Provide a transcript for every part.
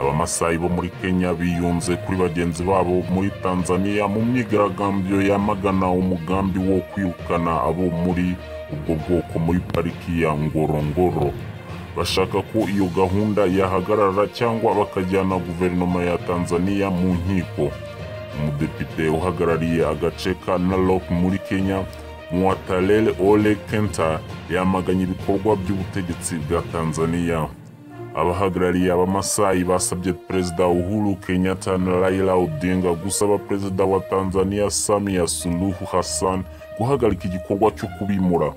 Abamasayi bo muri Kenya biyunze kuri bagenzi babo muri Tanzania mu myigaragambyo yamagana umugambi wo kwirukana abo muri ubwo bwoko muri pariki ya Ngorongoro. Bashaka ko iyo gahunda yahagarara cyangwa bakajyana guverinoma ya Tanzania mu nkiko. Umudepite uhagarariye agace ka Narok muri Kenya, Mwatalele Ole Kenta, yamaganye ibikorwa by'ubutegetsi bwa Tanzania. Abahagarariye Abamasayi basabye Perezida Uhuru Kenyatta na Raila Odinga gusaba Perezida wa Tanzania Samia Suluhu Hassan guhagarika igikorwa cyo kubimura.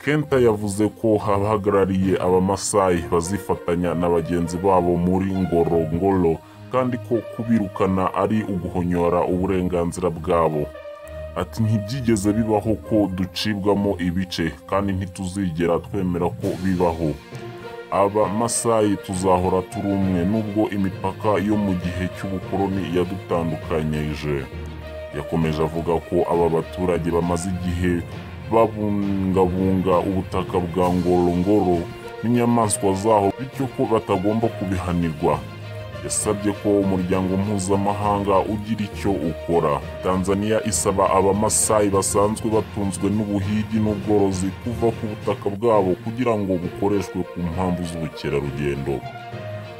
Kenta yavuze ko abahagarariye Abamasayi bazifatanya na bagenzi babo muri Ngorongoro kandi ko kubirukana ari uguhonyora uburenganzira bwabo. Ati: "Ntibyigeze bibaho ko ducibwamo ibice kandi ntituzigera twemera ko bibaho. Aba Masayi tuzahora turi umwe nubwo imipaka yo mu gihe cy'ubukoloni yadutandukanyije." Yakomeje avuga ko aba baturage bamaze igihe babungabunga ubutaka bwa Ngorongoro n'inyamaswa zaho, bityo ko batagomba kubihanirwa. Yasabye ko umuryango mpuzamahanga ugira icyo ukora. Tanzania isaba Abamasayi basanzwe batunzwe n'ubuhigi n'ubworozi kuva ku butaka bwabo kugira ngo bukoreshwe ku mpamvu z'ubukerarugendo.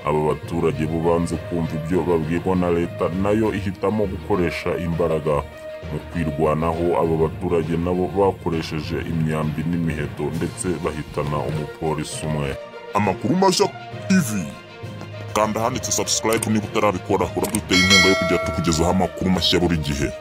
Aba baturage bo banze kumva ibyo babwirwa na leta, nayo ihitamo gukoresha imbaraga mu kwirwanaho. Aba baturage nabo bakoresheje imyambi n'imiheto ndetse bahitana umupolisi umwe. Amakuru Mashya TV. Kanda ahanditse subscribe niba utarabikora, uraduteye inkunga yo kujya tukugezaho amakuru mashya buri gihe.